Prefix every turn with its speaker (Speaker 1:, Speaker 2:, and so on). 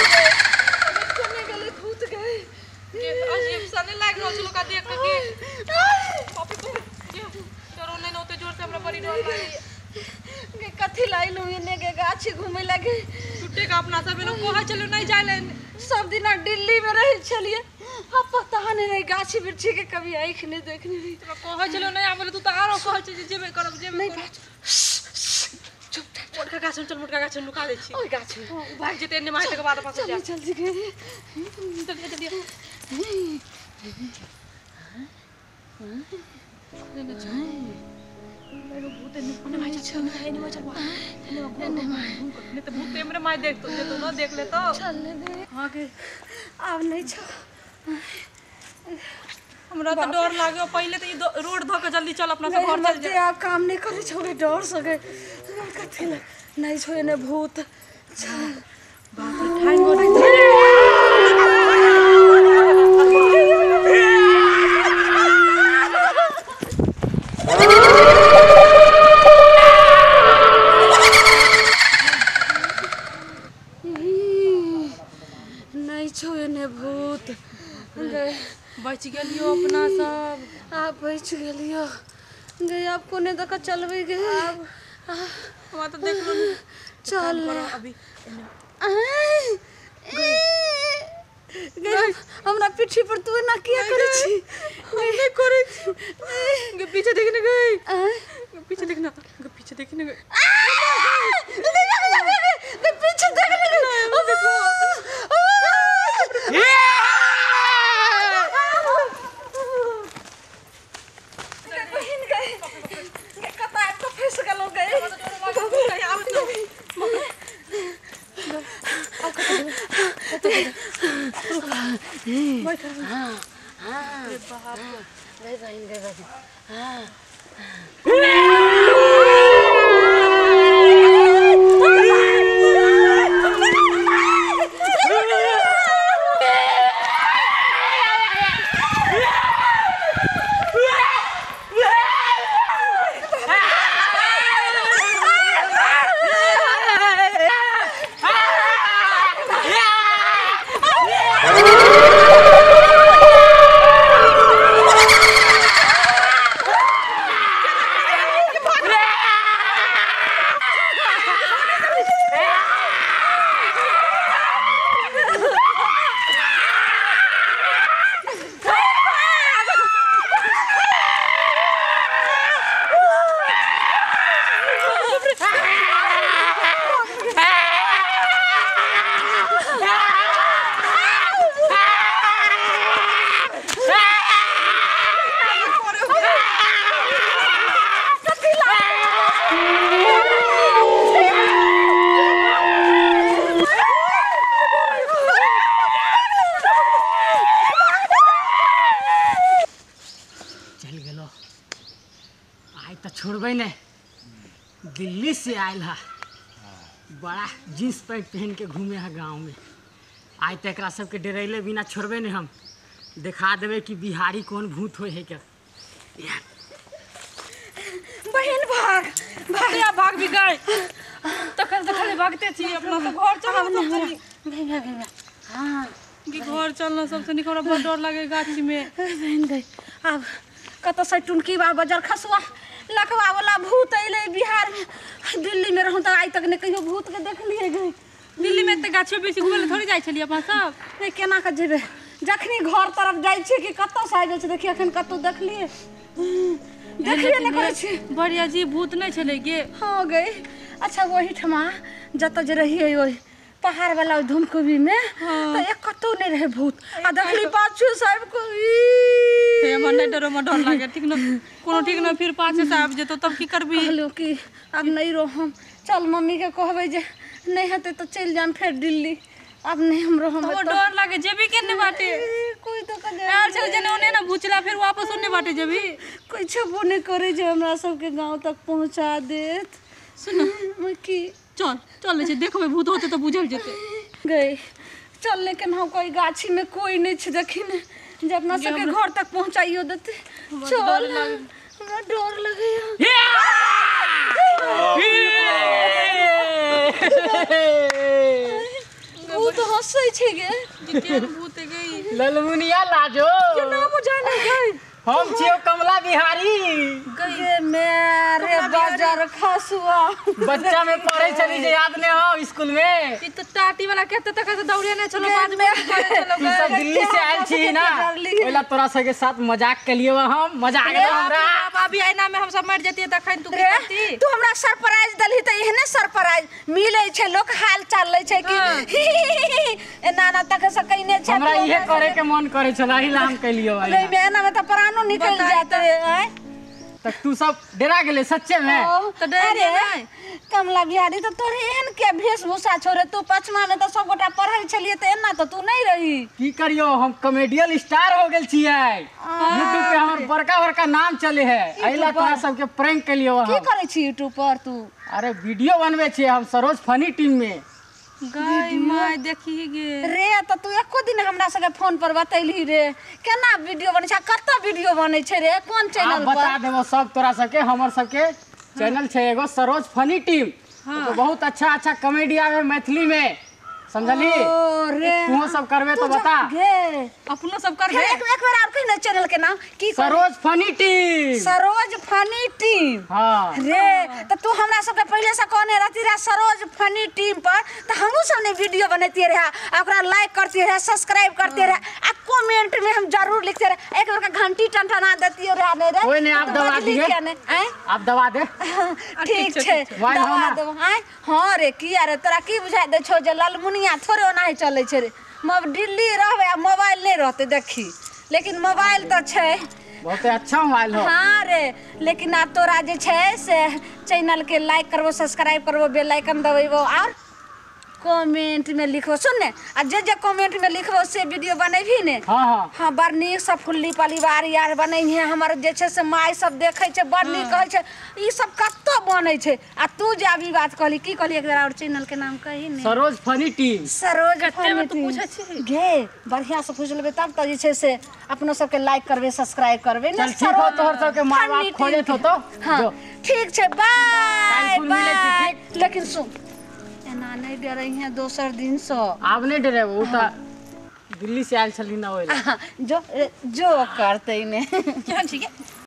Speaker 1: कोने गेलै भूत गए
Speaker 2: के अजीब सा नहीं लाग रहल छलो का देख के पापी को डरो नहीं ओते जोर से हमरा बड़ी डर लागे
Speaker 1: गे कथी लाइलू एने गे गाछी घूमे लगे
Speaker 2: छुट्टे का अपना सब लोग कोहा चलो नहीं जाए ले
Speaker 1: सब दिना दिल्ली में रहे छलिए अब पता नहीं रहे गाछी वृक्षी के कभी आँख नहीं देखने रही
Speaker 2: तोरा कोहा चलो नहीं आबे तू त आरो कहै छै जे जेबे करब जेबे
Speaker 1: नहीं
Speaker 2: करब।
Speaker 1: बात चुप
Speaker 2: मोटका गाछ में चल मोटका गाछ में लुका दै छी
Speaker 1: ओइ गाछ में
Speaker 2: उ भाग जेतै एने मार के बाद पास जा
Speaker 1: चल चल जी गे
Speaker 2: चल चल नहीं तो भूत एमरे my देख तो जेतो न देख ले तो
Speaker 1: चल ले
Speaker 2: हां के
Speaker 1: आब नहीं छो
Speaker 2: हमरा तो डर लागे पहिले तो ई रोड ध के जल्दी चल अपना सब घर चल जा
Speaker 1: आब काम नहीं करे छो डर सके कथी ला नहीं छो एने भूत चल
Speaker 2: बाप रे ठाइन गोड़
Speaker 1: नहीं छो एने भूत गए
Speaker 2: बच गेलियो अपना सब
Speaker 1: आप बच गेलियो गए आप कोने दक चलबे गे
Speaker 2: अब हमरा तो देख लो
Speaker 1: चल
Speaker 2: अभी
Speaker 1: गए हमरा पीठी पर तू ना किया करे छी
Speaker 2: हम नहीं करे छी गे पीछे देखने गई गे पीछे देखना गे पीछे देखने गई
Speaker 1: गे पीछे देखने गई
Speaker 2: देखो
Speaker 1: बहिन गए कता तो फंस गेलो गए गए बहिन गए बहिन हाँ
Speaker 3: चल गेलो आइ तो छोड़बै नहीं दिल्ली से आयल है बड़ा जींस पैंट पहन के घूमे है गाँव में आइ तो एकरा सबके डरैले बिना छोड़बे नहीं हम दिखा देबै कि बिहारी कौन भूत होइ है के
Speaker 1: बहिन भाग
Speaker 2: भाग या भाग भी गए तखन तखन भागते छी अपना तो घर चल
Speaker 1: बहिन बहिन हाँ
Speaker 2: कि घर चलना सबसे निक हमरा बड़ डर लागे गाछी में
Speaker 1: बहिन गई आब कतऽ से टुनकी बा बजर खसुआ लकवा वाला भूत अइलै बिहार में दिल्ली में रहूं तऽ आइ तक नहि कहियो भूत के देखलियै गई
Speaker 2: दिल्ली में तऽ गाछी बेसी घूमे ले थोड़ी जाइ छलियै अपना सब
Speaker 1: नहीं केना के जेबै जखनी घर तरफ जाइ छियै कि कतऽ से आबि जाइ छै देखियै अखन कतौ देखलियै देखलियै नहि करै छियै
Speaker 2: बढ़िया जी भूत नहीं छलै गे
Speaker 1: हाँ गई अच्छा वही ठमा जतऽ जे रहियै ओहि पहाड़ वाला ओहि धुमकुबी में तऽ एक कतौ नहीं रहे भूत आ देखली पाछू साहब को
Speaker 2: हे हमर नहीं डरो हमर डर लागे ठीक न कोनो ठीक न फिर पाछे से आबि जेतौ तब की करबी
Speaker 1: कहलहुँ कि आब नहीं रहम चल मम्मी के कहबै जे नहीं हेतै तऽ चलि जायब फेर दिल्ली आब नहीं हम रहम
Speaker 2: हमर
Speaker 1: एतऽ।
Speaker 2: डर लागे जेबी केने बाटे
Speaker 1: कोई तो कहे
Speaker 2: आयल छलै जेने ओने न भूचला फिर वापस ओने बाटे जेबी
Speaker 1: कोई छेबो नहीं करे जे हमरा सबके गाँव तक पहुँचा देत
Speaker 2: सुन
Speaker 1: की
Speaker 2: चल चल छै देखबै भूत होतै तऽ बुझल जेतै
Speaker 1: गई चल लेकिन हम कोई गाछी में कोई नहीं छै देखी ने जे अपना सबके घर तक पहुँचाइयो देते चल हमरा डर लगैया भूत हंसै छै गे।
Speaker 2: केहन भूत गई?
Speaker 3: ललमुनिया लाजो
Speaker 1: केना बुझा नहि गई?
Speaker 3: हम छियौ कमला बिहारी।
Speaker 1: गे मेरे बाजार खसुआ।
Speaker 3: बच्चा में पढ़े छली जे याद नहीं हो स्कूल में।
Speaker 2: ई तो टाटी वाला कहते तक से दौड़े नहीं चलो बाद में करे चलो।
Speaker 3: तू सब दिल्ली से आयल छी ना, ओइला तोरा सबके साथ मजाक केलियो हम, मजा आ गेल हमरा।
Speaker 2: अभी ऐना में हम सब मर जतिए तखन तू की करती?
Speaker 1: तू हमरा सरप्राइज दलही त एहने सरप्राइज मिलै छै, लोक हाल चाल लै छै कि एना ना तक से कइने छै।
Speaker 3: हमरा इहे करे के मन करे छल, एही ला हम केलियो।
Speaker 1: नहीं में एना में त प्राणो निकल जात रे। आय
Speaker 3: त तू सब डरा गेले सच्चे में?
Speaker 2: त डरे नहीं।
Speaker 1: कमला बिहारी त तोरे एहन के वेशभूषा छोरे, तू पचमा में त सब गोटा पढ़ै छलिए त एना त तू नहीं रही।
Speaker 3: की करियो, हम कॉमेडियल स्टार हो गेल छियै। यूट्यूब पे हमर बड़का बड़का नाम चले है, एहिला तोरा सबके प्रैंक केलियो।
Speaker 1: की करै छी यूट्यूब पर तू?
Speaker 3: अरे वीडियो बनबै छियै हम सरोज फनी टीम में।
Speaker 2: गई my देखी गे
Speaker 1: रे, त तू एको दिन हमरा सबके फोन पर बतैलही रे केना वीडियो बनै छै, कत वीडियो बनै छै रे, कोन चैनल पर?
Speaker 3: बता देबो सब तोरा सबके। हमर सबके चैनल छै एगो सरोज फनी टीम। हाँ। तो बहुत अच्छा अच्छा कॉमेडी आवे मैथिली में, समझली? तू सब करबे तो बता।
Speaker 2: अपनो सब करबे।
Speaker 1: एक बार और कहि ना चैनल के नाम की?
Speaker 3: Saroj funny team.
Speaker 1: Saroj funny team.
Speaker 3: हां
Speaker 1: रे, त तू हमरा सबके पहिले से कहने रहती रे सरोज फनी टीम पर, त हमहु सब ने वीडियो बनैती रहे आ ओकरा लाइक करती रहे, सब्सक्राइब करते रहे आ कमेंट में हम जरूर लिखते रहे। एक बार का घंटी टनटना देती रहे। नहीं रे
Speaker 3: कोई नहीं, आप दबा दिए, आप दबा दे।
Speaker 1: ठीक छै, दबा देबो। आय हां रे, की रे तोरा की बुझा दे छौ जे ललमुनिया थोड़े ओनाही चलै छै रे। दिल्ली रहबै आ मोबाइल नहीं रहते देखी, लेकिन मोबाइल तो छै
Speaker 3: बहुत अच्छा मोबाइल हो।
Speaker 1: हाँ रे, लेकिन आब तोरा जे छै से चैनल के लाइक करबो, सब्सक्राइब करबो, बेल आइकन दबेबो और कमेंट में लिखबो। सुन ने, आ जे जे कमेंट में लिखबो से वीडियो बनेबही ने।
Speaker 3: हाँ हाँ
Speaker 1: हाँ, बड़ नीक सब फुल्ली परिवार यार बनेबही। हमर जे छै से माय सब देखै छै, बड़ नीक कहै छै ई सब कतऽ बनै छै। आ तू जे अभी बात कहली, की कहली एक बेर और चैनल के नाम कही ने?
Speaker 3: Saroj funny team.
Speaker 1: Saroj funny
Speaker 2: तू पूछै छी
Speaker 1: गे, बढ़िया से पूछ लेबै तब त जे छै से अपनो सबके लाइक करबै, सब्सक्राइब करबै ने।
Speaker 3: ठीक हो, तोहर सबके माय बाप खोजैत होतो।
Speaker 1: हां ठीक छै, बाय बाय। लेकिन सुन, एना नहीं डरे हैं दोसर दिन से।
Speaker 3: आब नहीं डरे, वो तो दिल्ली से आयल छली ना ओइला।
Speaker 1: जो जो करते ने।
Speaker 2: केहन छी गे?